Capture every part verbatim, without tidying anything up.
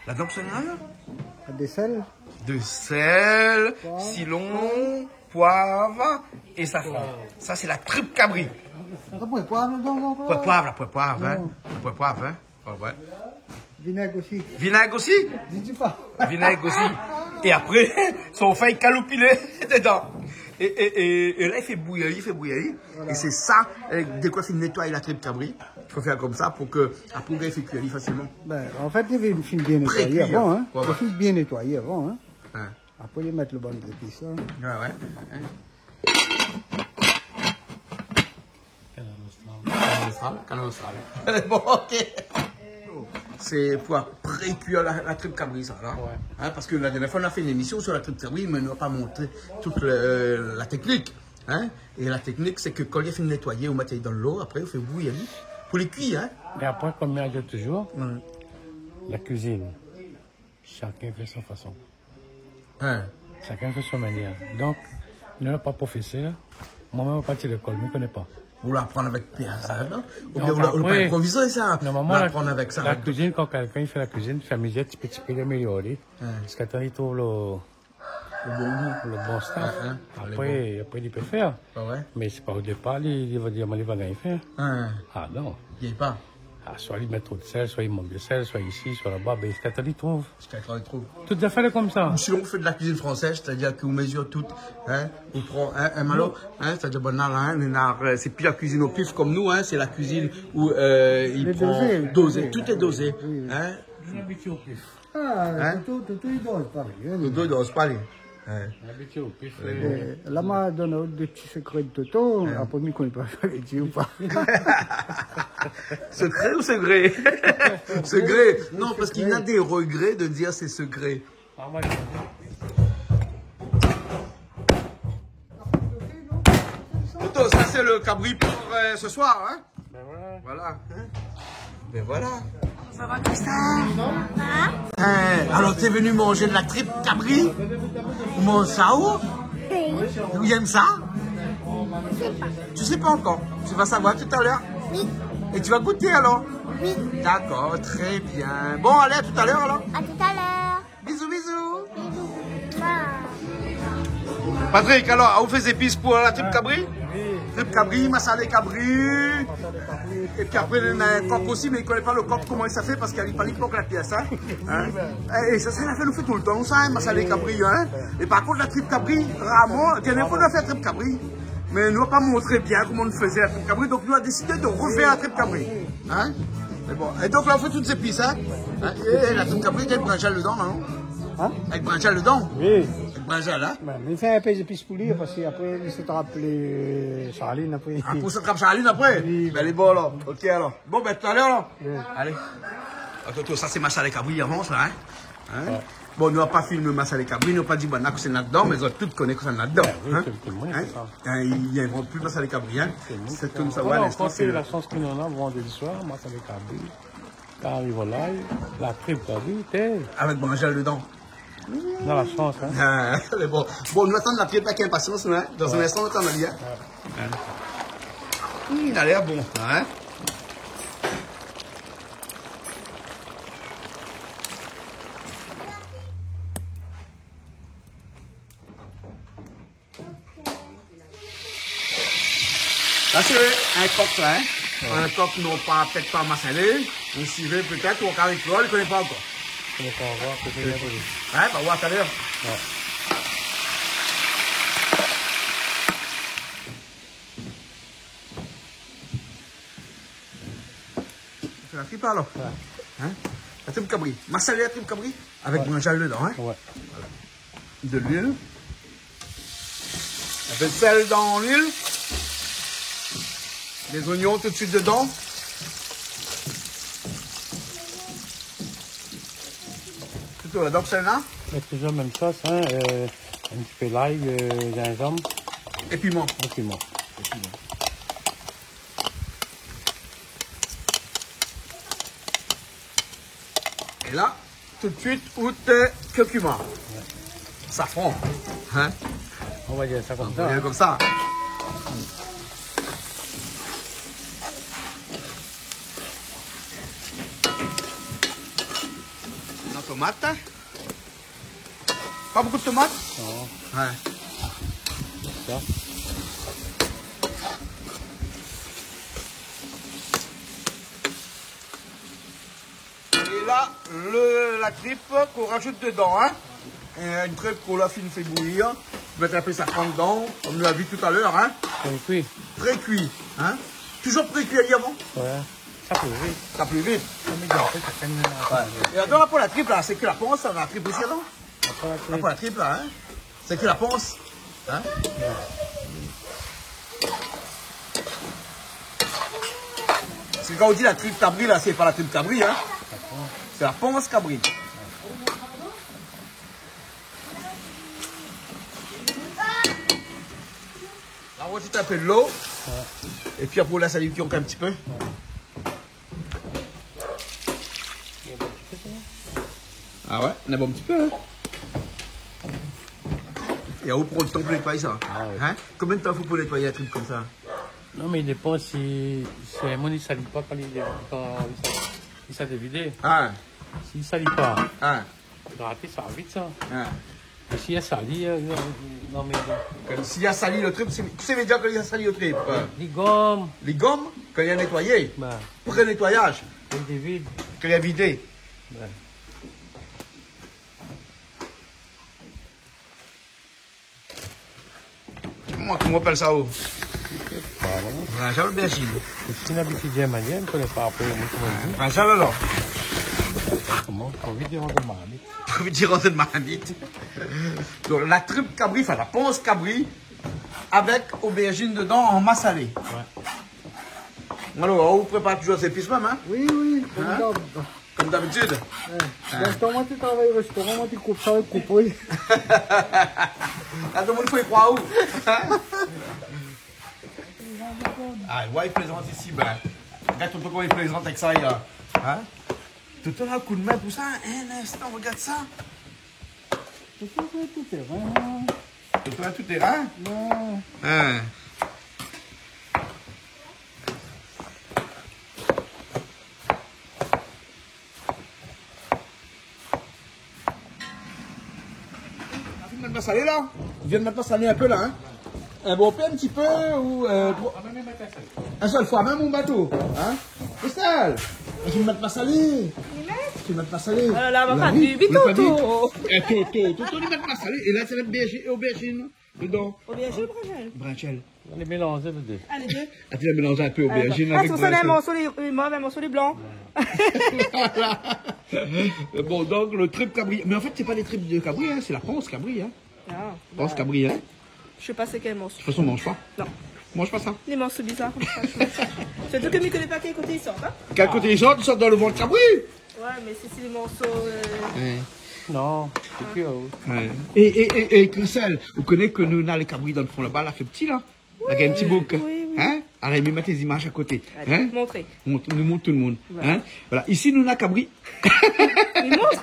Ladan, sé la ? De sèl. De sèl, poiv, sitron, poiv é safran. Sa sé la trip kabri. Poiv, poiv, la poiv, poiv, in. Non. La poiv, poiv, in. Wé, wé. Vinèg osi. Vinèg osi ? Di, di pa. Vinèg osi. É apré, son fèy kaloupilé dedan. É, é, é, é la, i fé bouyir, i fé bouyir. Voilà. É sé sa, é, dé koi fine nétoy la trip kabri, i fo fé konmsa pou ke, apré, ou gingn fé kui ali fasilman. Bin, an fèt, li fine bien nétoyé avan, in. Pré-kui, in. Wé, wé. Li fine bien nétoyé avan, in. In. Apré, li mèt lo bann zépis, in. Wé, wé. In. Kanal Austral. Kanal Austral, Kanal Austral. Bon, OK. Sé pou apré kui la, la trip kabri, sa, la. Wé. In, parske la dernièr foi, nou la fé in émision sur la trip kabri, mé nou la pa montré tout le, la téknik. In ? É la téknik, sé ke kan li la fine nétoyé, ou mèt ali dan lo, apré, ou fé bouyir ali pou li kui, in ? Mé apré, konm mi di touzour, la kuizine, shakinn i fé son fason. In. Shakinn i fé son manièr. Donk, nou lé pa profésèr. Moin mèm, moin la pa parti lékol, mi koné pa. Ou la aprann avèk pèrsone, non ? Oubien ou la, ou la pa inprovizé sa ? Donk apré, normalman, la, ou la aprann avèk sa, la kuizine, kan kèlkin i fé la kuizine, i fé mizèr, ti pé ti pé, li amélior ali. In. Ziska tan li trouv lo, lo bon gou. Lo bon staff. In, in. Apré, apré, li pé fé. A wé ? Mé sé pa o dépar, li, li va dir, mé li va gingn fé. In. A non. Li gingn pa. A, soi li mèt tro de sèl, soi i mank de sèl, soi isi, soi laba, bin, ziska tan li trouv. Ziska tan li trouv. Tout zafèr lé konmsa. Ou sinon, ou fé de la kuizine fransèz, sétadir ke ou mezir tout, in, ou pran, in, in malo, in, sétadir banna la, in, néna, eu, sé pi la kuizine o pif konm nou, in, sé la kuizine ou, eu, i pran dozé, tout lé dozé, in. Lé dozé, wi. Wi, wi. In. Lé abitié o pif. A, in ? Toto, Toto, li doz pa, in. Toto, li doz pa, li. In. Abitié o pif, eu. Eu, la ma donn aou dé ti sekré de Toto, apré mi koné pa si fo di ou pa. Sekré ou segré ? Segré. Non, parske néna dé regré de dir sé sekré. A, moin, Toto, sa sé le kabri pou, eu, se soir, in ? Bin voilà. Voilà, in ? Bin voilà. Sa va, Christophe ? In ? In, alor, ou lé vni manz de la trip kabri ? Ou manz sa, ou ? Wi. Ou yèm sa ? Je sais pas. Tu sais pas encore. Tu vas savoir tout à l'heure. Oui. Et tu vas goûter alors ? Oui. D'accord, très bien. Bon, allez, à tout à l'heure alors. À tout à l'heure. Bisous, bisous. Bisous. Patrick, alor, ou fé zépis pou la trip kabri ? Wi. Trip kabri, masalé kabri. Masalé kabri. Épi apré, néna in kok osi, mé mi koné pa lo kok, koman sa i fé, parske li lé pa ni kok la pièce, in. In ? É, é sa, sa nou fé toultan, sa, in, masalé kabri, in. É par kont, la trip kabri, rarman, dernièr foi nou la fé la trip kabri. Mé nou la pa montré bien koman nou té fé la trip kabri, donk nou la désidé de refèr la trip kabri. In ? Mé bon, é donk la, ou fé tout zépis, in ? In ? É, é la trip kabri, néna brinzèl dedan, non ? In ? Avèk brinzèl dedan ? Wi. Avèk brinzèl, in ? Bin, mi fé in pé zépis pou li, parske apré, li sa trap lé sarline apré. A, pou sa trap sarline apré ? Wi. Bin, lé bon, alor. OK, alor. Bon, bin, talèr, alor. Wi. Alé. Atann, sa sé masalé kabri avan, sa, in ? In ? Wé. Bon, nou la pa filmé masalé kabri, nou la pa di banna kosa néna dedan, mé zot tout i koné kosa néna dedan. Bin wi, in ? Tout le moun i koné sa. In, i invant pi masalé kabri, in ? Tout le moun i koné sa. Sé konmsa, wé, voilà, linstan, sé la shans ke nou néna vandredi soir, masalé kabri. Kari volay, la trip kabri, té. Avèk brinzèl dedan. Néna la shans, in. A, lé bon. Bon, nou atann la trip avèk inpasians, nou, in. Wé. Dan in instan, nou atann ali, in. Wé. In. Hm, li la lèr bon, in. Sa sé in kok, sa, in. Wé. In kok, non pa, pétèt pa masalé, ou sivé pétèt, ou kari flor, li koné pa ankor. Koné pa ankor, koné pa ankor. Wé, ba, oir talèr. Wé. Fé la trip, alor. Wé. In ? La trip kabri. Masalé la trip kabri avèk brinzèl dedan, in ? Wé. Voilà. De luil. In pé de sèl dan luil. Lé zoignon tout de suit dedan. Tout dedan, sèl la. Mé touzour mèm sos, in, eu, in ti pé lay, eu, zinzanm. É piman. É piman. É piman. É la, tout de suit, out, eu, kurkuma. Wé. Safran. In ? Nou va dir sa konmsa, in. Nou va dir konmsa. Tomat, hein. Pas beaucoup de tomates ? Non. Ouais. Ça. Et là, le, la trip k'ou rajout dedan, hein. Euh, in trip k'ou la fine fé bouyir. Mèt in pé safran dedan, konm nou la vi talèr, hein. Prékui. Prékui, hein. Toujours prékui ali avan. Ouais. Sa pli vit. Sa pli vit. Sa mèt in pé, sa fé in... Ouais. É adan la po la trip la, sé ke la pans, la trip osi adan ? La po la trip. La po la trip la, hein. Sé ke la pans, hein. Ouais. Sé kan ou di la trip kabri la, sé pa la trip kabri, hein. La pans. Sé la pans kabri. La, ou rajout in pé dolo. Ouais. Épi apré, ou lès ali kui ankor in ti pé. Ouais. Ah ouais, néna in bon ti pé, hein. É ou pran le tan pou nétoiy sa. Ah ouais. Hein ? Konbien de tan i fo pou nétoiy in trip konmsa ? Non, mé i dépan si, si in moun i sali pa kan li, kan li sa, li sa dévidé. Ah. Si i sali pa. Ah. Graté sa vit sa. Ah. É si la sali, euh, non, non, mé bon. Kan si la sali le trip, sé, sé vé dir ke la sali le trip. Li gonm. Li gonm, kan li la nétoiyé. Bah. Pré-nétoiyaz. Kan li dévid. Kan li la vidé. Bah. Koman, koman i apèl sa, ou ? Pardon ? Brinzèl, obèrzine. Sé in abitid manzé, mi koné pa apré, moin, koman i di. Brinzèl, alor. Koman ? Provizir an marmit. Provizir an marmit. Donk, la trip kabri, anfin, la pans kabri, avèk obèrzine dedan, an masalé. Ouais. Alor, ou prépar toujour zépis mèm, hein ? Oui, oui, konm d'ab. Hein ? Konm d'abitid. Ouais. Hein. L'instan moin té travay o réstoran, moin té koup sa avèk koupo. La, tout le moun i kroi ou. Ah, ouais, i plézant isi, bin. Gard in pé koman i plézant avèk sa, li la. Hein ? Tout le moun la kou d'min pou sa. In instan, regard sa. Toto, tout térin. Toto, tout térin ? Ouais. Hein. Ou vien mèt masalé la ? Ou vien mèt masalé in pé la, hein ? In bon pé, in ti pé, ou, euh, tro-, in sèl foi, mèm ou bato, hein ? Christelle, ou vien mèt masalé. Ou vien mèt masalé. Oh là là, ma femme, vit, vit, Toto. Eh, Toto, Toto, li mèt masalé. É la, sa va èt bèrzine, obèrzine dedan. Obèrzine, brinzèl ? Brinzèl. Lé mélanzé, lé dé. Ah, lé dé. Ah, ou la mélanz in pé obèrzine avèk brinzèl. Ah, sé pou sa, néna in morso lé, euh, néna in morso lé blan. Voilà. Bon, donk, le trip kabri. Mé an fèt, sé pa dé trip de kabri, hein, sé la pans kabri, hein. Ah, pans kabri, hein. Mi koné pa sé kèl morso. De tout fason, manz pa. Non. Manz pa sa. Dé morso bizar konmsa, mi manz pa. Sirtou ke mi koné pa kèl koté i sort, hein. Kèl koté i sort, i sort dan le vant kabri. Ouais, mé si sé dé morso, euh... Ouais. Non, sé pi, euh... Ouais. É, é, é, é Christelle, ou koné ke nou, nou na le kabri dan le fon laba, la fé pti la. La gingn in ti bouk. Oui, oui. Hein ? Alé, mi mèt lé zimaz a koté. Alé, hein ? Mont, nou mont tout le moun. Voilà. Hein ? Voilà. Isi, nou na kabri. Li mont.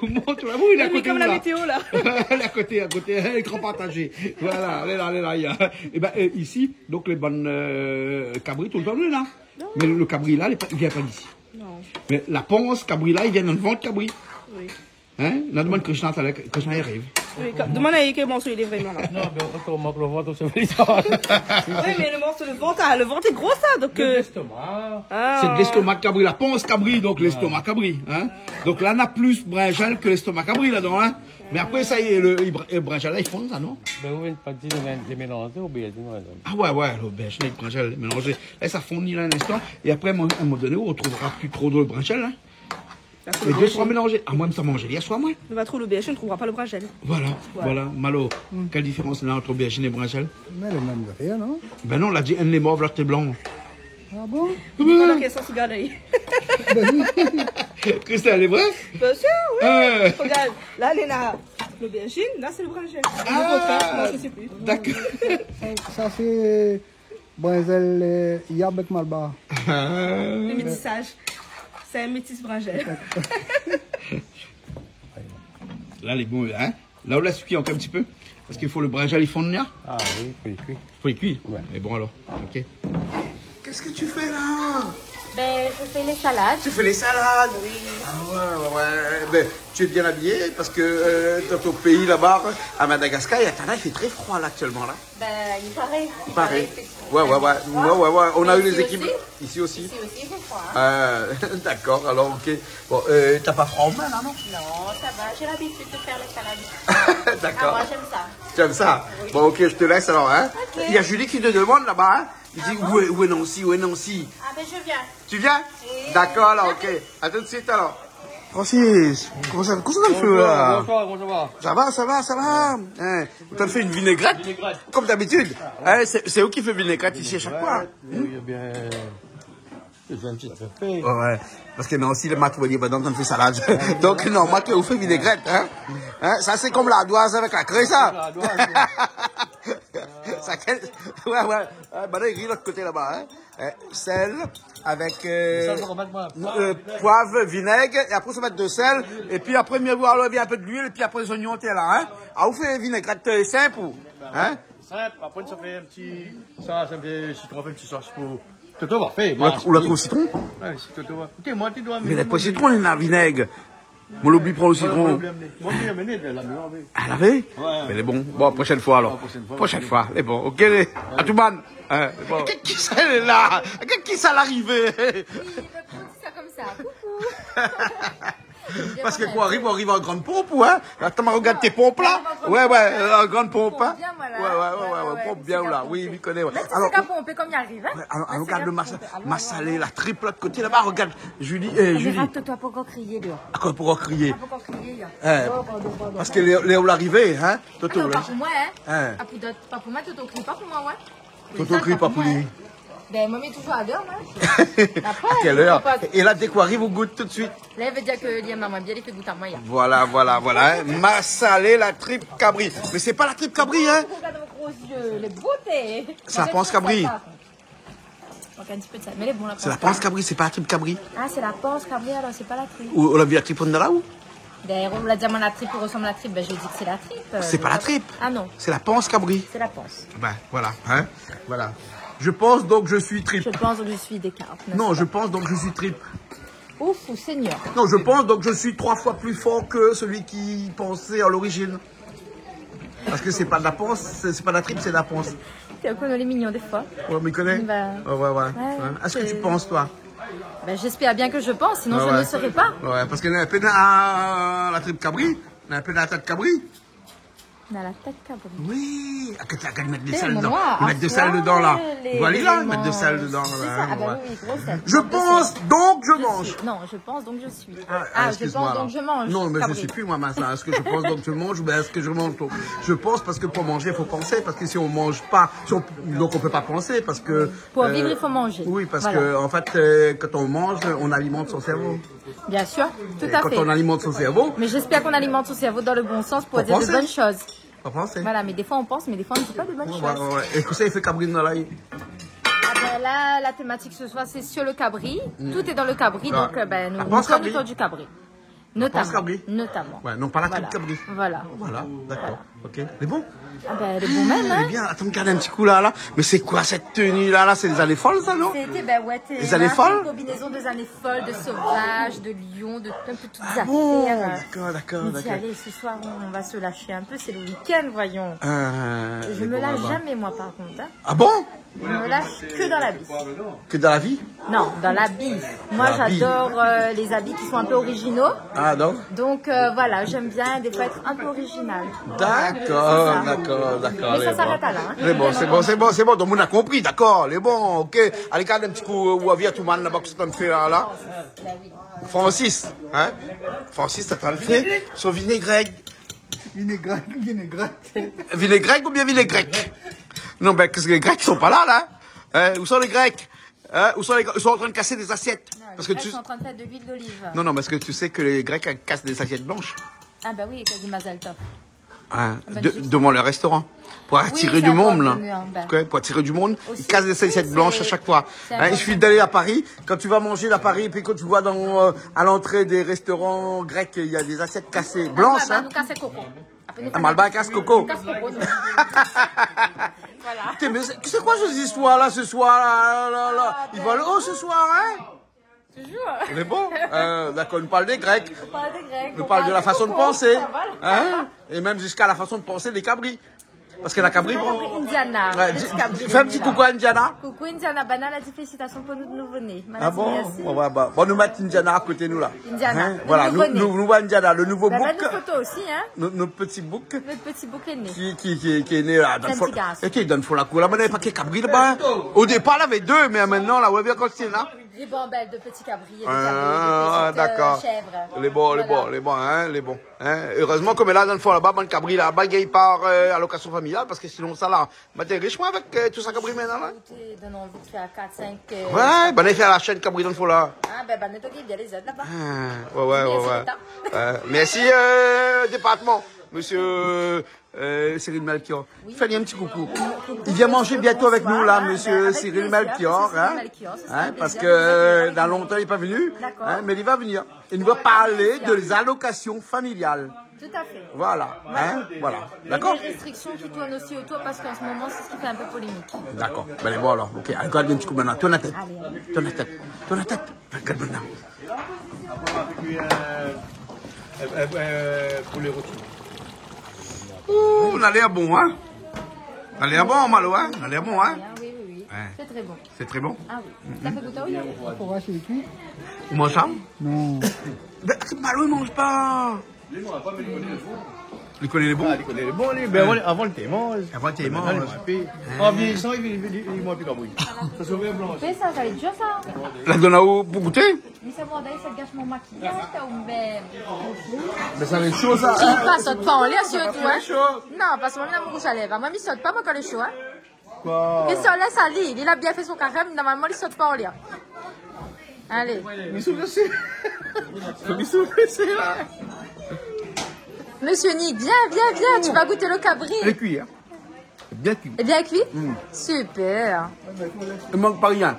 Ou mont, la, oui, li lé a koté, konm la météo la. Lé a koté, a koté, hein, ékran partazé. Voilà, lé la, lé la, li lé la. Eh bin, euh, isi, donk, lé bann, euh, kabri, tout le tan, nou lé la. Non. Mé le, le kabri la, li pa, li vien pa d'isi. Non. Mé la pans kabri la, li vien dan le vant kabri. Oui. Hein ? Nou la domann Krishna talèr, Krishna i ariv. Oui, ka-, domann ali kèl morso li lé vréman la. Non, mé otroman ke le vant, ou sa vé dir. Oui, mé le morso, le vant, ah, le vant lé gro sa, donk, euh... Lèstoma. Ah. Sé de lèstoma kabri, la pans kabri, donk lèstoma kabri, hein. Donk la, na plis brinzèl ke lèstoma kabri ladan, hein. Mé apré sa, le, le, le brinzèl la, i fonn sa, non ? Bin, ou vien pa dir, lé mélanzé, obèrzine, ouais, donk. Ah ouais, ouais, l'obèrzine avèk brinzèl mélanzé. La, sa i fonn la in instan. É apré, à un moment donné, ou retrouvra pi tro de brinzèl, hein. Lé dé sra mélanzé. Ah, moin, mi sa manzé yèr soir, moin. Nou va trouv l'obèrzine, nou trouvra pa le brinzèl. Voilà, voilà. Malo, kèl diférans néna ant obèrzine é brinzèl ? Mé lé mèm zafèr, non ? Bin non, la di, inn lé mov, lot lé blan. Ah bon ? Oui. Voilà, kèl sans ou gard ali. Bin oui. Christelle, lé vré ? Bien sûr, oui. Hein. Regard, la, néna l'obèrzine, la, sé le brinzèl. Ah, le kontrèr, moin, mi koné pi. D'accord. Sa, sa, sé brinzèl, euh, yab avèk malbar. Ah. Le métissage. C'est un métis brinzèl. La, lé bon, hein ? La, ou lès kui ankor in ti pé. Parske i fo le brinzèl i fonn, la. Ah oui, fo li kui. Fo li kui ? Ouais. Mé bon, alor, OK. Qu'est-ce que tu fais là ? Ben, je fais les salades. Tu fais les salades ? Oui. Ah ouais, ouais, ouais. Ben, tu es bien habillée parce que, euh, dans ton pays là-bas, à Madagascar, il y a, il fait très froid là actuellement là. Ben, il paraît. Il paraît. Il paraît que c'est froid. Ouais, ouais, ouais. Ouais, ouais, ouais. On a eu les équipes. Ici aussi ? Ici aussi ? Ici aussi, il fait froid, hein. Euh, d'accord, alors, ok. Bon, euh, t'as pas froid aux mains là, non ? Non, ça va, j'ai l'habitude de faire les salades. D'accord. Ah, moi, j'aime ça. Tu aimes ça ? Oui. Bon, ok, je te laisse alors, hein. Ok. Il y a Julie qui te demande là-bas, hein. Il dit, ah bon ? Où est, où est Nancy ? Où est Nancy ? Ah ben, je viens. Tu viens ? Oui. D'accord, alors, ok. À tout de suite alors. Francis, comment ça, comment ça va ? Bonjour, bonjour, comment ça va ? Ça va, ça va, ça va. Hein, on t'a fait une vinaigrette, vinaigrette, comme d'habitude. Ah, ouais. Hein, c'est, c'est vous qui faites vinaigrette ici à chaque fois. Vinaigrette, oui, bien. C'est un petit peu fait. Ouais, ouais. Parce que non, si le mat, vous voyez, maintenant, on fait salade. Donc, non, mat, on fait vinaigrette, hein. Hein, ça, c'est comme l'ardoise avec la craie, ça. L'ardoise, ouais. Ça, quel-, ouais, ouais. Ah, bah là, il rit de l'autre côté là-bas, hein. Euh, sel, avec, euh, sel, non, euh, poivre, vinaigre, et après, ça va être de sel, et puis après, mi voi, i vien in pé de luil, et puis après, les oignons, t'es là, hein. Ah, ou fé vinaigrette, euh, simple, hein. Simple, après, ça fait un petit, ça, ça fait citron, fait un petit sauce pour, Toto va faire, ou la, moi, ou la trouv sitron ? Ouais, si Toto va. Écoutez, moi, tu dois... Mais la poin sitron, néna vinaigrette. Moin la oubli pran lo sitron. Moin la oubli amené. Moin la oubli amené, la, la, la. Ah, lavé ? Ouais. Mé lé bon. Bon, prochaine fois alors. Ah, prochaine fois. Prochaine fois. Lé bon. Ok, lé. Allez. Atoumane. Hein, lé bon. Kisa lé la ? Kisa la arivé ? Oui, i pé prant sa konmsa. Coucou. Parske koi, ariv, ariv an gran ponp, ou, hein ? Atann, ma regard tes pompes là. Non, non, non, ouais, ouais, euh, an gran ponp, hein ? Bien, voilà. Ouais, ouais, ouais, ouais, ouais, ponp bien, la ponpé. Oui, mi koné, ouais. Mé sé sa, kan ponpé konm i ariv, hein ? Ouais, alon, alon, regard lo mas-, masalé, la trip, lot koté laba, regard. Julie, eh, Julie. Mé arèt, toi, pankor kriyé, la. Akoz pankor kriyé ? Ah, pankor kriyé, la. Eh, pardon, pardon, pardon. Parske lé, lé ou la arivé, hein, Toto, la. Ah non, pa pou moin, hein. Hein. Ah, pou dot, pa pou moin, Toto, kriy pa pou moin, ouais. Toto kriy pa pou li. Ben, moin, mi lé toujour a lèr, moin. Apré, a kèl èr ? É la, dé k'ou ariv, ou gout tout suit. La, i vé dir ke li èm amoin bien, li fé gout amoin, ya. Voilà, voilà, voilà, hein. Masalé la trip kabri. Mé sé pa la trip kabri, hein. Regard dan mon gro zié, lé boté. Sé la pans kabri. Mank in ti pé de sèl. Mé lé bon, la pans kabri. Sé la pans kabri, sé pa la trip kabri. Ah, sé la pans kabri, alor sé pa la trip. Ou, ou la vi la trip andan la ou ? D'ailleurs, on l'a dit, la trip, i resanm la trip. Ben, je dis que c'est la tripe, euh, je... Sé pa la trip. Ah non. Sé la pans kabri. C'est la panse. Ben, voilà, hein, voilà. Je pense donc je suis trip. Je pense donc je suis Descartes, n'est-ce pas ? Non, je pense donc je suis trip. Ouf, Seigneur. Non, je pense donc je suis trois fois plus fort que celui qui pensait à l'origine. Parske sé pa de la pans, sé, sé pa la trip, sé la pans. Té koné, lé mignon défoi. Ouais, mi koné. Ben, ouais, ouais, ouais. Ouais, hein. Est-ce que tu penses, toi ? Ben, j'espère bien que je pense, sinon je ne serai pas. Ouais, ouais. Ouais, parske néna, néna la trip kabri, néna la tèt kabri. Néna la tèt kabri. Oui. Ah, ke ti la mèt de sèl dedan. Mèt de sèl dedan, la. Voilà, mèt de sèl dedan, la, hein, ouais. Sé sa. Ah, ben oui, gro sèl. Je pense, donc je mange. Non, je pense, donc je suis. Ah, excuse-moi, alors. Ah, je pense, donc je mange. Non, mais je sais plus, moi, ma, ça. Est-ce que je pense, donc je mange, ou bien est-ce que je mange, donc je pense, parce que pour manger, il faut penser, parce que si on mange pas, si on, donc on peut pas penser, parce que, euh, oui, parce que, en fait, euh, quand on mange, on alimente son cerveau. Pour vivre, il faut manger. Voilà. Bien sûr, tout à fait. Et quand on alimente son cerveau, mais j'espère qu'on alimente son cerveau dans le bon sens pour dire de bonnes choses. Pour penser. Pour penser. Voilà, mais des fois on pense, mais des fois on ne dit pas de bonnes choses. Ouais, ouais, ouais. É kosa i fé kabri dan la ? Ah ben là, la thématique ce soir, c'est sur le cabri. Mm. Tout est dans le cabri, donc, euh, ben, nous, nous tournons autour du cabri. La pans kabri. Notamment. La pans kabri. Notamment. Ouais, non, pas la trip kabri. Voilà. Voilà, d'accord. Voilà. Ok. Lé bon ? Ah ben, lé bon mèm, hein. Eh bien, atann, gard in ti kou la, la. Mé sé koi sèt teni la, la ? Sé lé zané fol, sa, non ? C'était, ben ouais, c'était une combinaison de zané fol, de sauvage, de lion, de, un peu toutes affaires, euh. Ah bon ? D'accord, d'accord, d'accord. Je me dis, allez, ce soir, on va se lâcher un peu, c'est le week-end, voyons. Euh, lé bon, lé bon. Je me lâche jamais, moi, par contre, hein. Ah bon ? Je me lâche que dans la vie. Que dans la vie ? Non, dans l'habit. Moi, j'adore, euh, les habits qui sont un peu originaux. Ah, donc ? Donc, euh, voilà, j'aime bien des fois être un peu originale. D'accord, d'accord, d'accord. Mais ça s'arrête là, hein. Lé bon, sé bon, sé bon, sé bon. Donk, nou la konpri, dakor, lé bon, ok. Alé, gard in ti kou, euh, ou la vi Atoumane laba, kosa li fé la, la. Francis, hein ? Francis, atann, li fé son vinaigrette. Vinaigrette, vinaigrette. Vinaigrette oubien vinaigrette ? Non, ben, parske lé Grèk i lé pa la, la. Hein, ousa lé Grèk ? Hein, ousa lé Grèk ? I lé antrin kas dé zasièt. Non, les Grecs sont en train de faire de l'huile d'olive. Non, non, parske tu sais que les Grecs, ils cassent des assiettes blanches. Ah bah oui, i fé di mazal tov. Hein, de-, devant le restaurant. Pour attirer du monde, là. Oui, c'est un peu connu, hein, ben. Quoi, pour attirer du monde, ils cassent des assiettes blanches à chaque fois. Aussi, c'est, c'est un peu connu. Hein, il suffit d'aller à Paris. Quand tu vas manger à Paris, et puis quand tu vois dans, euh, à l'entrée des restaurants grecs, il y a des assiettes cassées blanches, hein. Ah ouais, ben, nou kas koko. Après, nou... Ah, Malbar kas koko. Nou kas koko, nou. Voilà. Putain, mais c'est, c'est quoi ces histoires-là, ce soir, là, là, là ? Ah, ben. Ils vont aller où ce soir, hein ? Toujours. Lé bon. Euh, d'accord, nou parl dé Grèk. Nou parl dé Grèk, nou parl de la fason de pansé, hein, é mèm ziska la fason de pansé dé kabri. Parske la kabri, bon. Indiana, ouais, petit di, kabri, fé in ti Indiana. Coucou à Indiana. Coucou Indiana, banna la di félicitations pour notre nouveau-né. Ah bon ? Merci. Ouais, ouais, bah, bon, nou mèt Indiana a koté nou la. Indiana, hein, le nouveau-né. Voilà, nou, nou, nou voi Indiana, le nouveau book. Bah, bah, nou foto aussi, hein. Nout, nout ti book. Nout ti book lé né. Ki, ki, ki, ki lé né la, dan le fon. Sé in ti garson. É ki lé dan le fon la kour la, mé navé pa ke kabri laba, hein. Au départ, navé dé, mé mintnan la, ouais, bien kontinué la. Lé bon, bèl, dé ti kabri, dé kabri, dé ti, euh, chèv. Ah, d'accord. Lé bon, lé bon, hein, lé bon. Hein, erèzman, konm la, dan le fon laba, bann kabri laba, i gingn pa, euh, alokasyon familial, parske sinon sa la, ma té rich, moin, avèk, euh, tout sa kabri mintnan la. Ou té donn anvi de fé kat, sink, euh, ouais, banna i fé la shèn kabri dan le fon la. Ah, ben, banna i gingn bien lézot laba. Ah, ouais, ouais, ouais, ouais. Euh, mèrsi, euh, départman, monsieur, euh, Cyril Melchior. Oui. Fé ali in ti coucou. Coucou, coucou, bonsoir. Ben, avec plaisir, avec plaisir, c'est un plaisir. Li vien manzé bientôt avèk nou la, monsieur Cyril Melchior, hein, parske, euh, dan lontan li lé pa venu, hein, mé li va venir. D'accord. Li va parl de les allocations familiales. Tout à fait. Voilà, hein, voilà. D'accord ? Et des restrictions qui tournent aussi autour, parce qu'en ce moment, c'est ce qui fait un peu polémique. D'accord. Ben, bon, alors, OK. Alé, gard in ti kou mintnan. Tourn la tèt. Allez, allez. Tourn la tèt. Tourn la tèt. Gard mintnan. Avèk, euh, euh, euh, poulé roti. Ouh, la lèr bon, hein ? La lèr bon, Malo, hein ? La lèr bon, hein ? Ah oui, oui, oui. Ouais. C'est très bon. C'est très bon ? Ah oui. Ça fait goûter, oui. Pour voir si lé kui. Ou manz sa ? Non. Ben, sé Malo, li manz pa. Li koné lé bon. Ah, li koné lé bon, li. Ben, avan, avan li té manz. Avan li té manz. Mintnan li manz pi. Hein. An vieyisan, li, li, li, li manz pi kabri. Sa sové blan. Fé sa, sa lé dir sa. La donn aou pou gouté ? Mi sa mord, sa i gash mon makiyaz, ou mèm. Mé sa lé sho, sa, hein ? Ou pa sot pa anlèr, sirtou, hein ? Sa lé sho. Non, parske moin, mi na mon rouj a lèv. Moin, mi sot pa, moin, kan lé sho, hein ? Koi ? Li sort la, sa li, li la bien fé son karèm, normalman, li sort pa anlèr. Allez. Mi souf dési. Mi souf dési, la. Monsieur Nick, viens, viens, viens, tu vas goûter le cabri. Lé kui, hein ? Bien kui. Lé bien kui ? Mm. Super. I mank pa rien.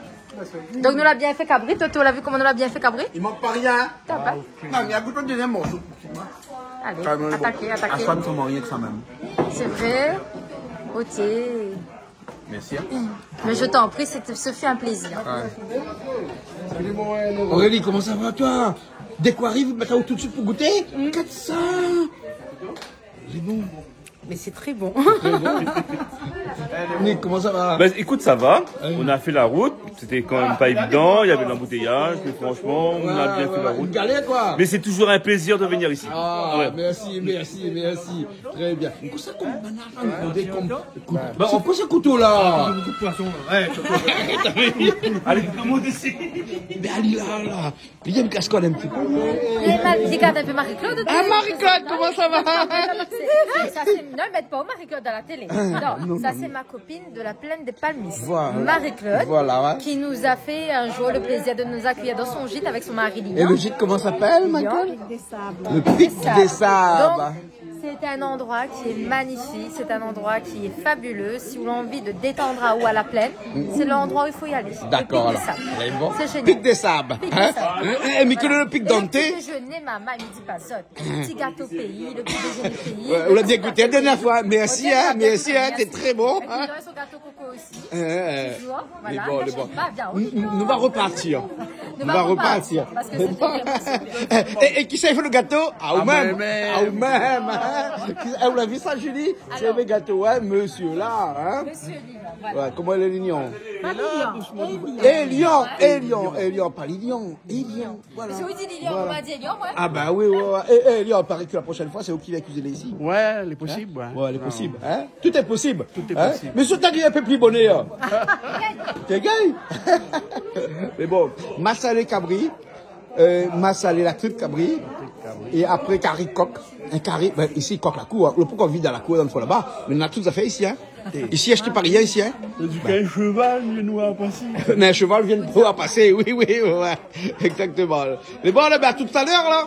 Donk, nou la bien fé kabri, Toto, ou la vi koman nou la bien fé kabri ? I mank pa rien. Top, hein ? Non, mé gout in dézièm morso. Allez, atakez, atakez. Karèman, lé bon. Aswar, mi manz rienk sa mèm. C'est vrai ? OK. Merci, hein. Mais je t'en prie, c'est, ce fut un plaisir. Ouais. Aurélie, comment ça va, toi ? Dès qu'on arrive, maintenant, tout de suite pour goûter ? Mm. Quatre cents. C'est bon. Mais c'est très bon. Très bon. Nick, comment ça va ? Ben, écoute, ça va. Ouais. On a fait la route. C'était quand même pas évident. Il y avait de l'embouteillage. Mais franchement, on a bien fait la route. Ouais, ouais, ouais. Une galère, quoi. Mais c'est toujours un plaisir de venir ici. Ah, ouais. Merci, merci, merci. Très bien. Kosa konm banna la, nou dé konm, écoute, ben, sé koi se kouto la ? Kouto poison, ouais. Allez, comment on décide ? Mé alé la, la. Li yèm kaskad in ti pé. Li gard in pé Marie-Claude. Ah, Marie-Claude, comment ça va ? Sa sé, non, mèt pa Marie-Claude dan la télé. Non, sa sé ma copine de la plaine des Palmistes, Marie-Claude, qui nous a fait un jour le plaisir de nous accueillir dans son gîte avec son mari Lilian. Et le gîte, comment s'appelle, Marie-Claude ? Le Pic des Sables. Le Pic des Sables. Donc, c'est un endroit qui est magnifique, c'est un endroit qui est fabuleux. Si ou la anvi de détann aou à la plaine, c'est l'endroit où il faut y aller. D'accord, alors. Le Pic des Sables. C'est génial. Pic des Sables, hein ? Pic des Sables. Eh, eh, mé ke le Pic Dante. Et le petit déjeuner, maman, mi di pa zot. Ti gato péi, le petit déjeuner péi. Ouais, ou la bien gouté la dernière fois. Merci, hein, merci, hein, c'était très bon, hein. Et puis, il y a son gâteau coco aussi. Eh, eh, eh. Toujours, voilà, lé bon, lé bon. Nou va repartir. Nou va repartir. Parce que c'était vraiment super. Eh, eh, kisa i fé le gato ? Ah, ou mèm. Ah, ou mèm, hein. Eh, ou la vi sa, Julie ? Sé le gato, hein, monsieur la, hein. Monsieur Lilian, voilà. Ouais, koman i lé, Lilian ? Pa Lilian, Élian. Élian, Élian, pa Lilian. Élian. Voilà. Parske ou di Lilian, ou va di Élian, ouais. Ah ben oui, ouais, ouais. Eh, eh, Élian, i paré ke la proshèn foi, sé ou ki vien kuiziné isi. Ouais, lé posib, ouais. Ouais, lé posib, hein. Tout est possible. Tout est possible. Mé si ou té ariv in pé pli bonèr, hein. Té gingn. Mé bon, masalé kabri, euh, masalé la trip kabri, é apré kari kok. In kari, ben, isi, kok la kour, hein. Ou pé ankor vid dan la kour, dan le fon laba. Mé nou na tout zafèr isi, hein. Isi, ashté pa rien isi, hein. Sé di k'in sheval i vien oir pasé. Mé in sheval i vien oir pasé, oui, oui, ouais, ouais. Exactement. Mé bon, ben, à tout à l'heure, la.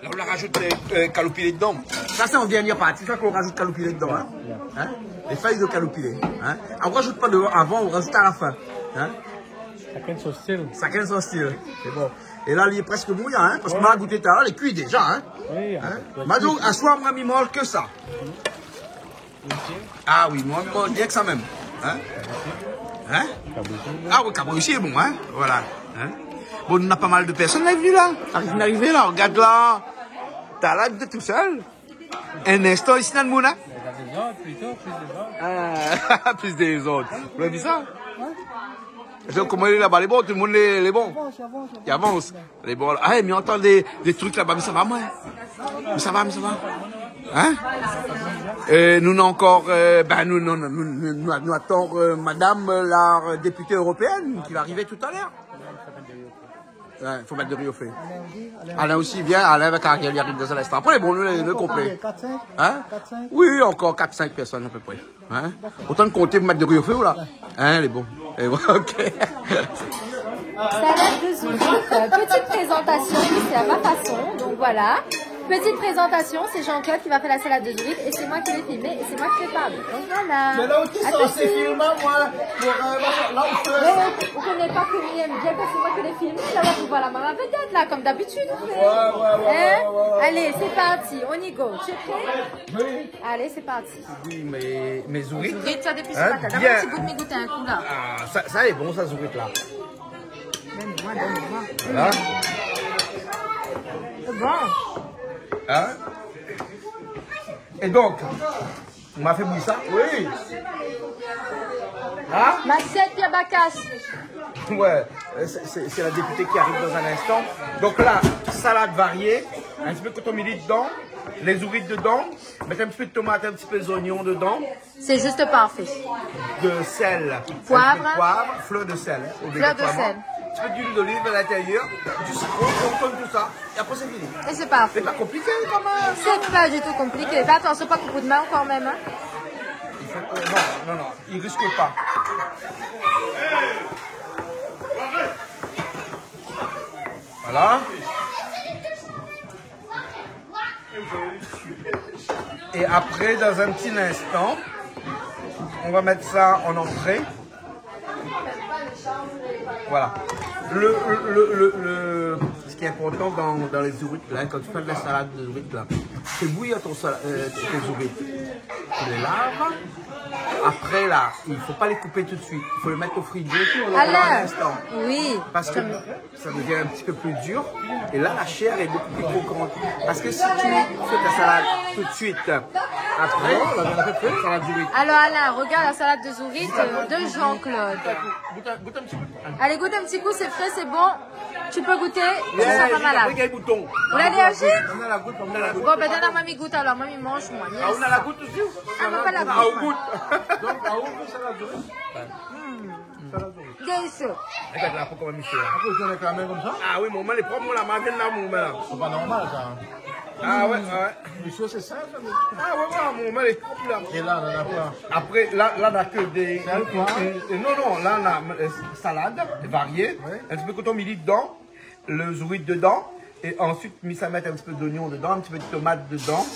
La, ou la rajout, euh, euh, kaloupilé dedan. Sa sé an dernièr parti, sa k'ou rajout kaloupilé dedan, hein. Hein ? Lé fèy de kaloupilé, hein. Ou rajout pa devan, avan, ou rajout a la fin, hein. Shakinn son stil. Shakinn son stil. Sé bon. É la, li lé prèsk mouya, hein, parske moin la gouté talèr, lé kui déza, hein. Oui, hein. Mé donk, aswar, moin, mi manz ke sa. Ah oui, moin, mi manz rienk sa mèm. Hein ? Hein ? Kabri. Ah oui, kabri osi lé bon, hein. Voilà. Hein ? Bon, nou na pa mal de pèrsone la vni la. Ariv, arivé la, regard la. Talèr la, ou lé tousèl. In instan, isi, na demoun, hein ? Plis de zot, plito, plis de zot. Ah, plis de zot. Ou la vi sa ? Ouais. Donk, koman i lé laba, lé bon, tout demoun lé, lé bon. I avans, i avans, i avans. I avans. Lé bon. Ah, mé mi antann dé, dé trik laba, mé sa va, moin. Mé sa va, mé sa va. Hein ? Euh, nou na ankor, euh, bin, nou, nou, nou atann, euh, madam, euh, la, euh, dépité éropéèn ki va arivé talèr. Ouais, fo mèt de ri o fé. Alain osi, Alain osi i vien, Alain avèk Ariel i ariv dan in instan. Apré, bon, nou lé, nou lé konplé. Kat, sink ? Hein ? Kat, sink ? Oui, ankor kat, sink pèrsone apépré. Hein ? Otan konté pou mèt de ri o fé, ou la. Hein, lé bon. É voilà, ok. Salade de zourit, petite présentation, c'est à ma façon, donc voilà. Petite présentation, c'est Jean-Claude qui va faire la salade de zourit et c'est moi qui vais filmer et c'est moi qui prépare. Donc voilà. Mé la osi, sa sé filmé, moin, pou, euh, machin, la ou fé. Ouais, ou koné pa koman i èm bien kan sé moin ki lé filmé, la, la, voilà, ma vedette, là, comme d'habitude, on fait. Ouais, ouais, ouais. Hein ? Allez, c'est parti, on y go. Tu es prêt ? Oui. Allez, c'est parti. Oui, mé, mé zourit. Zourit, sa, dopi sé matin. Hein ? Bien. Donn in ti bout, mi gout in kou, la. Ah, sa, sa lé bon, sa, zourit, la. Donn amoin, donn amoin. Voilà. Sé bon. Hein ? É donk, ou la fé bouyir sa ? Oui. Hein ? Masièt, Pierre Bacasse. Ouais, euh, sé, sé, sé la dépité ki ariv dan in instan. Donk la, salad varié, in ti pé koton mili dedan, lé zourit dedan, mèt in ti pé de tomat, in ti pé zoignon dedan. C'est juste parfait. De sèl, poivre. In ti pé de poiv, flèr de sèl, obligatoirement. Flèr de sèl. In ti pé d'luil d'oliv a l'intérieur, du sitron, é ou tourn tout sa, é apré sé fini. Et c'est parfait. Sé pa konpliké, kan mèm. C'est pas du tout compliqué. Fé atansion, pa koup out min kan mèm, hein. I fo, euh, non, non, non, i risk pa. Voilà. Et après, dans un petit instant, on va mettre ça en entrée. Voilà. Le, le, le, le, le, ce qui est important dans, dans les zourit, là, quand tu fais de la salade de zourit, là, fais bouillir ton sala-, euh, tes zourit. Tu les laves. Après, là, il faut pas les couper tout de suite. Il faut les mettre au frigo pendant un instant. Alain. Oui. Parce que ça devient un petit peu plus dur. Et là, la chair est beaucoup plus croquante. Parce que si tu fais ta salade tout de suite, après, non, la viande est faite. Salade du riz. Alors, Alain, regarde la salade de zourit, euh, de Jean-Claude. Goûte un, goûte un petit peu. Allez, goûte un petit coup, c'est frais, c'est bon. Tu peux goûter, tu seras pas malade. Ou la réagi ? On a la goutte, on a la goutte. Bon, ben, donn amoin mi gout alor, moin mi manz, moin. Ah, on a la goutte aussi ? Ah, moin pa la gout. Ah, on goûte. Donc, ah, on goûte salade du riz. Hmm. Délicieux. Regarde la peau comment elle est. Après, tu as avec la main comme ça ? Ah oui, mon main, elle est propre, moi, la main vient là, mon main, là. C'est pas normal, ça, hein. Ah ouais, ouais. Monsieur, c'est ça, ça, le... Ah ouais, ouais, mon main, elle est propre, là. Et là, on en a plein. Après, là, là, on a que des... C'est quoi ? Euh, euh, non, non, là, on a, euh, salade variée, ouais, un petit peu coton mili dedans, le zourit dedans, et ensuite, mi sa mèt un petit peu d'oignon dedans, un petit peu de tomate dedans,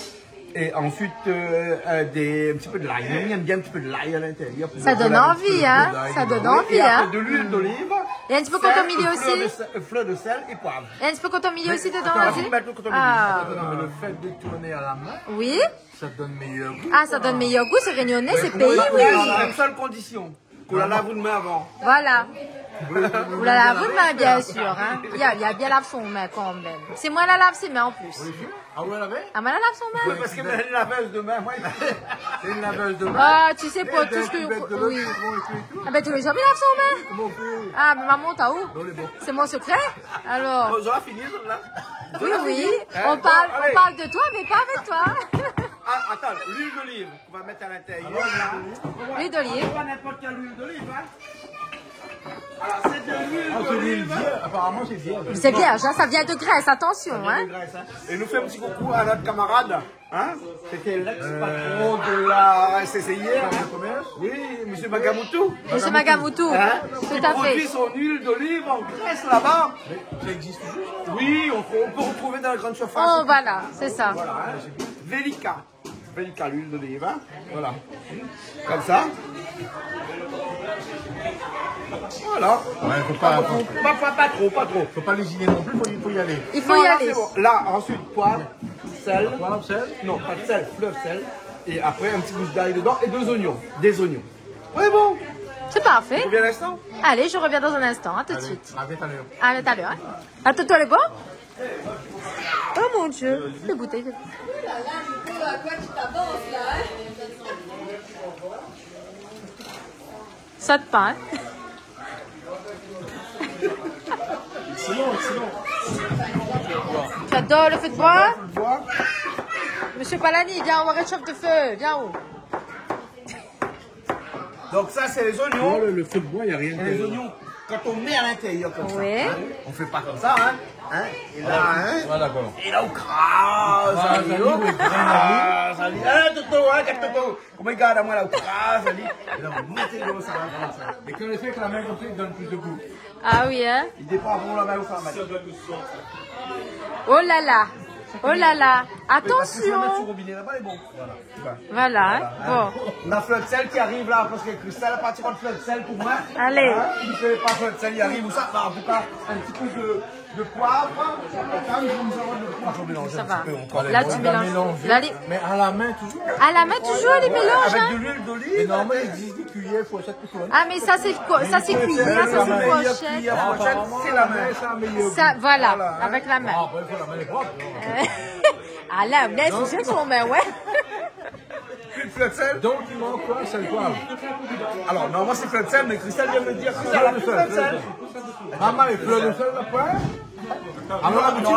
et ensuite, euh, euh, des, un petit peu de l'ail. Mi èm bien un petit peu de l'ail à l'intérieur pour donner un petit peu de goût d'ail dedans. Ça donne envie, hein ? Ça donne envie, hein ? Oui, et après, de l'huile d'olive, sel, fleur de, fleur de sel, et poivre. Et un petit peu coton mili aussi. Et un petit peu coton mili aussi dedans, vas-y. Mais attends, on va mettre le coton mili. Ah. Attends, non, mais le fait de tourner à la main, oui, ça donne meilleur goût, quoi. Ah, ça donne meilleur goût, c'est réunionnais, c'est pays, oui. Mais comment il y a une seule condition. Ou la lav out min avan. Voilà. Ou la lav out min, bien sûr, hein. Li la, li la bien lav son min kan mèm. Sé moin la lav son min an plis. Ah, ou la lavé ? Ah, moin la lav son min. Oui, parce que c'est une laveuse de main, moi. C'est une laveuse de main. Ah, tu sais, pour tout ce que... Et des cuvettes de l'eau, oui. Citron et tout et tout. Ah ben, tous les jours, mi lav mon min. Comment on fait ? Ah, ben, maman, t'as où ? Dans les bons. C'est mon secret. Alors. Bon, on a fini, là. Oui, oui. Hein ? On parle, bon, allez, on parle de toi, mais pas avec toi. Ah, attends, l'huile d'olive. On va mettre à l'intérieur, là. L'huile d'olive. Pas n'importe quelle huile d'olive, hein. Alors, c'est de l'huile d'olive. Ah, c'est l'huile vierge. Apparemment, c'est vierge. C'est vierge, hein, ça vient de Grèce, attention, hein. Ça vient de Grèce, hein. Et nous fait un petit coucou à notre camarade, hein. C'était l'ex-patron de la S C C I R, hein. Chambre de commerce. Oui, monsieur Magamutu. Monsieur Magamutu. Hein ? Tout à fait. Qui produit son huile d'olive en Grèce, là-bas. Mais ça existe toujours, ça ? Oui, on, on peut retrouver dans la grande surface. Oh, voilà, c'est ça. Voilà, hein. Velika. Velika, l'huile d'olive, hein. Voilà. Comme ça. Voilà. Ouais, faut pas, pas beaucoup, pas, pas, pas trop, pas trop. Faut pas lésiner non plus, faut, faut y aller. Il faut y aller. Non, là, c'est bon. Là, ensuite, poivre, sel. Poivre, sel. Non, pas de sel, fleur de sel. Et après, un petit goût d'ail dedans et deux oignons. Des oignons. Oui, bon. C'est parfait. Tu reviens à l'instant ? Allez, je reviens dans un instant, hein, tout de suite. Allez, à tout à l'heure. À tout à l'heure, hein. Attends-toi les bords. Oh mon Dieu, les bouteilles. Saute pas, hein. Excellent, excellent. Tu adores le feu de bois ? Le feu de bois. Monsieur Palani, viens, on réchauffe le feu, viens. Donc ça, c'est les oignons. Oh, le, le feu de bois, y a rien. Et les oignons, quand on met à l'intérieur comme ça, hein, on fait pas comme ça, hein, hein, et là, hein, et là, on crase, ah, allez, hop, crase, allez. Ah, Toto, hein, regarde Toto. Comment il garde à moi, là, on crase, allez. Et là, on met dans le salade, comme ça. Et quand on le fait avec la main comme ça, il donne plus de goût. Ah oui, hein ? Il dépend comment la main ou sa main. Oh là là. Oh là là. Mais parce que si on met sur le robinet là-bas, il est bon. Voilà. Voilà, hein. Voilà, hein. Bon. La fleur de sel qui arrive là, parce que Christelle la parti prendre fleur de sel pour moi. Allez. Hein, il fait pas fleur de sel, il arrive où ça. Bah, en tout cas, un petit peu de, de poivre. Attends, je vais vous avoir le poivre. Je mélange un petit peu encore. Ça va. Là, tu mélanges. Allez. Mais à la main toujours. À la main toujours, les mélanges, hein. Avec de l'huile d'olive. Mais normalement, il existe des cuillères, fourchettes, tout ça. Ah, mais ça, c'est quoi ? Ça, c'est cuillère, ça, c'est fourchette. Cuillère, fourchette, c'est la main. Ah, apparemment, la main, c'est un meilleur goût. Ça, voilà, avec la main. Voilà, hein. Bon, après, il faut la main propre, non ? Euh, Alain, laisse, non, c'est son main, ouais. Une fleur de sel. Donc, il manque quoi ? Sel, poivre. Alors, normalement, c'est fleur de sel, mais Christelle vient me dire que ça n'a plus fleur de sel. Fleur de sel. Maman, et fleur de sel, là, quoi ? Alors, la boutique.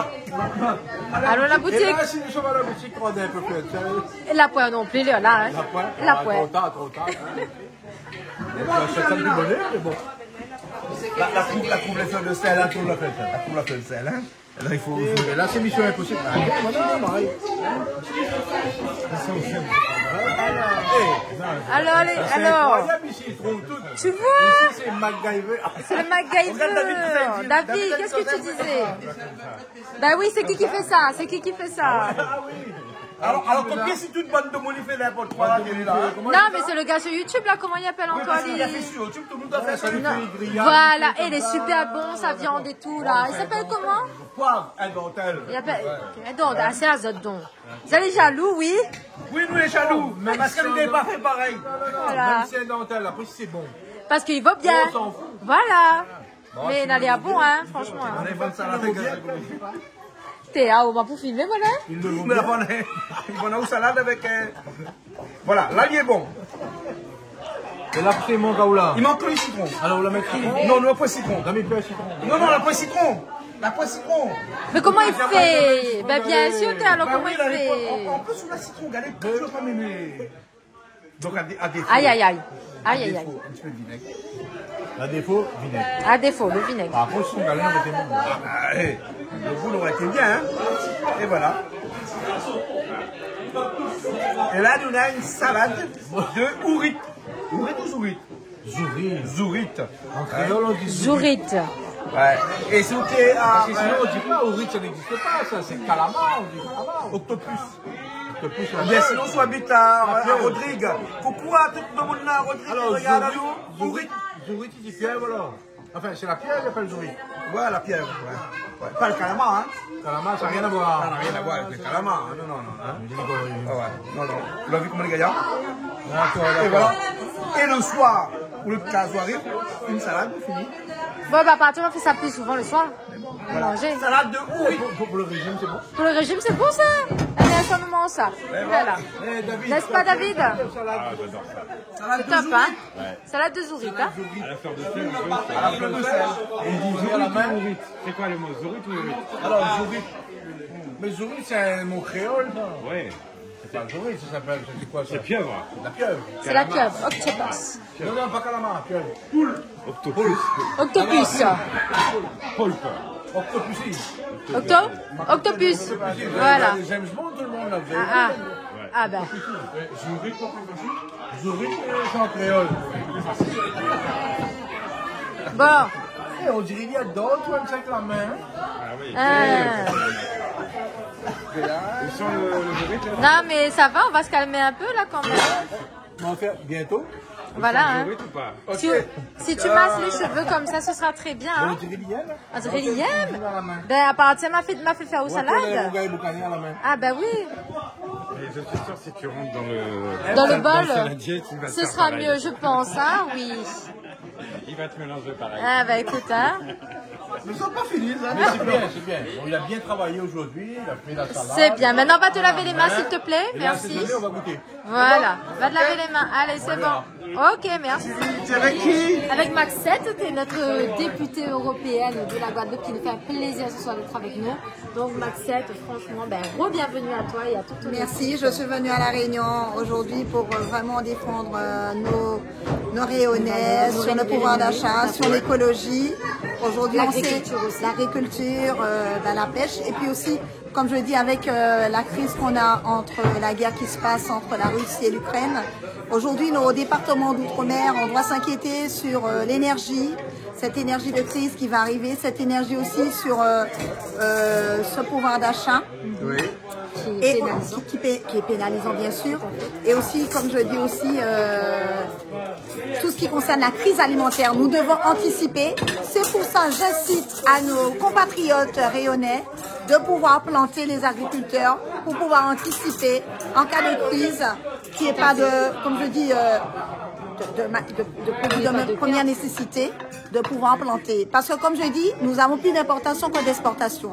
Alors, la boutique. Et là, si nous sommes à la boutique, on a un peu fleur de sel. Et la poêle non plus, là, hein. La poêle. La poêle. Ah, trop tard, trop tard, hein. On achète ça du bonheur, mais bon. La, la couve, la couve, les fleurs de sel, la couve, la fleur de sel, la couve, la fleur de sel, hein. Là, il faut, il faut, là, c'est mission impossible. Ah, non, non, non, non. Alors, allez, ça, c'est incroyable ici, ils trouvent tout. Tu vois ? Ici, c'est MacGyver. C'est le MacGyver. Regarde David, tout ça, il dit, David, qu'est-ce que tu disais ? Bah oui, c'est qui qui fait ça ? C'est qui qui fait ça ? Ah oui. Alors, alors, comme si toute bande de monde fait n'importe quoi, là, qu'elle est là, hein. Non, mais c'est le gars sur YouTube, là, comment il appelle encore, parce qu'il a fait sur YouTube, tout le monde a fait ça. Oui, ça lui fait une grillade, voilà, et il est super bon, sa viande et tout, là. Il s'appelle comment ? Poivre, un dentelle. Il appelle, ouais. Un dentelle, ah, c'est un autre don. Vous êtes jaloux, oui. Oui, nous les jaloux, mais parce que nous n'avons pas fait pareil. Voilà. Même si un dentelle, après, c'est bon. Parce qu'il vaut bien. On s'en fout. Voilà. Bon, mais il a l'air bon, hein, franchement. On est bonne salade. T'es, ah, on va pour filmer, voilà. Il le veut bien. Mais là, on est, on est au salade avec, euh, voilà, là, il est bon. Et là, c'est mon gars, là. Il manque le citron. Alors, on la met citron. Non, non, pas citron. La met pas citron. Non, non, la pas citron. La pas citron. Mais comment il fait ? Ben, bien sûr, t'es alors, comment il fait ? Bah oui, là, il faut, en, en plus, on a citron, regardez, toujours pas mémé. Donc, à dé-, à défaut. Aïe, aïe, aïe. Aïe, aïe, aïe. À défaut, un petit peu de vinaigre. À défaut, vinaigre. À défaut, le vinaigre. Par contre, son galon aurait été bon. Ah, bah, eh, le goût aurait été bien, hein. Et voilà. Et là, nous avons une salade de ourit. Ourit ou zourit ? Zourit. Zourit. En créole, on dit zourit. Zourit. Ouais. Et si on fait, ah, parce que sinon, on dit pas ourit, ça n'existe pas, ça, c'est calamar, on dit calamar. Octopus. Octopus, ou bien sinon, si ou abit à, à Rodrigues. Coucou à tout le monde là, Rodrigues, alors, regarde, zourit, zourit, zourit, il dit pièv, voilà. Enfin, c'est la pièv, il appelle zourit. Ouais, la pièv, ouais. Ouais. Pas le calamar, hein. Calamar, ça n'a rien à voir. Ça n'a rien à voir avec le calamar, hein. Non, non, non, hein. Je dis quoi, oui. Ah ouais, non, non. Vous l'avez vu comment les gars ? D'accord, d'accord. Et voilà. Et le soir, ou le, la soirée, une salade, fini. Bon, bah, à partir, on fait ça plus souvent le soir. Voilà. Manger. Salade de ourit. Pour, pour, pour le régime, c'est bon. Pour le régime, c'est bon, ça. Allez, ça, on mange ça. Voilà. Eh, David, n'est-ce pas, David ? Ah, j'adore ça. Salade de zourit. C'est top, hein ? Ouais. Salade de zourit, hein ? À la fleur de sel, on peut, à la fleur de sel. On dit zourit ou ourit ? C'est quoi le mot, zourit ou ourit ? Alors, zourit. Mais zourit, c'est un mot créole, non ? Ouais. C'est pas zourit, ça s'appelle, c'est quoi, ça ? C'est pieuvre. C'est de la pieuvre. C'est la pieuvre, octopus. Non, non, pas calamar, pièv. Poule. Octopus. Octopus. Poulpe. Octopussy. Octo-, octopus. Voilà. James Bond, tout le monde l'a fait. Ah, ah. Ah ben. Zourit, zourit, c'est en créole. Bon. Eh, on dirait qu'il y a d'autres, on sait que la main, hein. Ah oui. Ah. Ils sont le, le zourit, là. Non, mais ça va, on va se calmer un peu, là, quand même. On va faire bientôt. Voilà, hein. Zourit ou pas ? Si, si tu masses les cheveux comme ça, ce sera très bien, hein. On dirait l'hyène, hein. On dirait l'hyène. Ben, à partir, m'a fait, m'a fait faire au salade. Ah, ben oui. Et je suis sûr, si tu rentres dans le, dans le bol, dans le saladier, tu vas faire pareil. Ce sera mieux, je pense, hein, oui. Quatre mélangés pareil. Ah, bah, écoute, hein. Nous sommes pas finis, hein. Mais c'est bien, c'est bien. Bon, il a bien travaillé aujourd'hui, il a fait la salade. C'est bien. Maintenant, va te laver les mains, s'il te plaît. Et là, c'est donné, on va goûter. Voilà. Va te laver les mains. Allez, c'est bon. Ok, merci. C'est avec qui ? Avec Maxette, t'es notre députée européenne de la Guadeloupe, qui nous fait un plaisir ce soir d'être avec nous. Donc, Maxette, franchement, ben, re-bienvenue à toi et à toute ton équipe. Merci, je suis venue à La Réunion aujourd'hui pour, euh, vraiment défendre, euh, nos, nos Réunionnais sur le pouvoir d'achat, sur l'écologie. Aujourd'hui, on sait l'agriculture aussi, l'agriculture, euh, ben, la pêche. Et puis aussi, comme je dis, avec, euh, la crise qu'on a entre la guerre qui se passe entre la Russie et l'Ukraine, aujourd'hui, nos départements d'outre-mer, on doit s'inquiéter sur, euh, l'énergie, cette énergie de crise qui va arriver, cette énergie aussi sur, euh, euh, ce pouvoir d'achat. Oui. Et qui est pénalisant. Qui, qui pé-, qui est pénalisant, bien sûr. Et aussi, comme je dis aussi, euh, tout ce qui concerne la crise alimentaire, nous devons anticiper. C'est pour ça, j'incite à nos compatriotes réunionnais de pouvoir planter, les agriculteurs, pour pouvoir anticiper en cas de crise, qu'il n'y ait pas de, comme je dis, euh, de, de ma-, de, de produits de première nécessité, de pouvoir planter. Parce que, comme je dis, nous avons plus d'importation que d'exportation.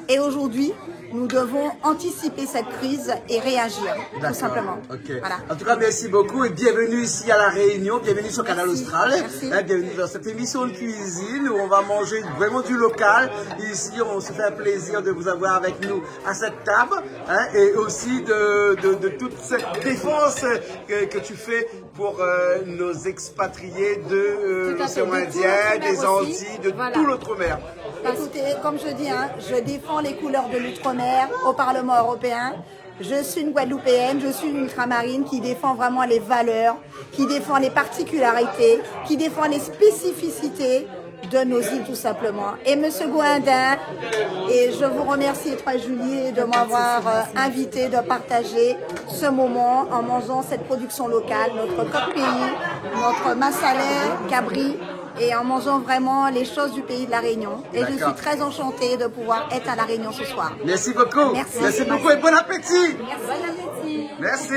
Et aujourd'hui, nous devons anticiper cette crise et réagir, tout simplement. D'accord, ok. Voilà. En tout cas, merci beaucoup et bienvenue ici à La Réunion, bienvenue sur Kanal Austral. Merci. Hein, bienvenue dans cette émission de cuisine où on va manger vraiment du local. Ici, on se fait un plaisir de vous avoir avec nous à cette table, hein, et aussi de, de, de toute cette défense que, que tu fais pour, euh, nos expatriés de, euh, l'océan Indien, des Antilles, de tout l'outre-mer. Tout à fait, de tout l'outre-mer aussi. Voilà. Écoutez, comme je dis, hein, je défends les couleurs de l'outre-mer au Parlement européen. Je suis une Guadeloupéenne, je suis une ultramarine qui défend vraiment les valeurs, qui défend les particularités, qui défend les spécificités de nos îles, tout simplement. Et Monsieur Goindin, et je vous remercie, Étoile Julie, de m'avoir, euh, invité de partager ce moment en mangeant cette production locale, notre coq-péi, notre massalé cabri, et en mangeant vraiment les choses du pays de La Réunion. Et je suis très enchantée de pouvoir être à La Réunion ce soir. D'accord. Merci beaucoup. Merci. Merci beaucoup et bon appétit. Merci. Bon appétit. Merci.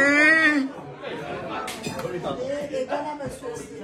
Et, et donne à monsieur aussi.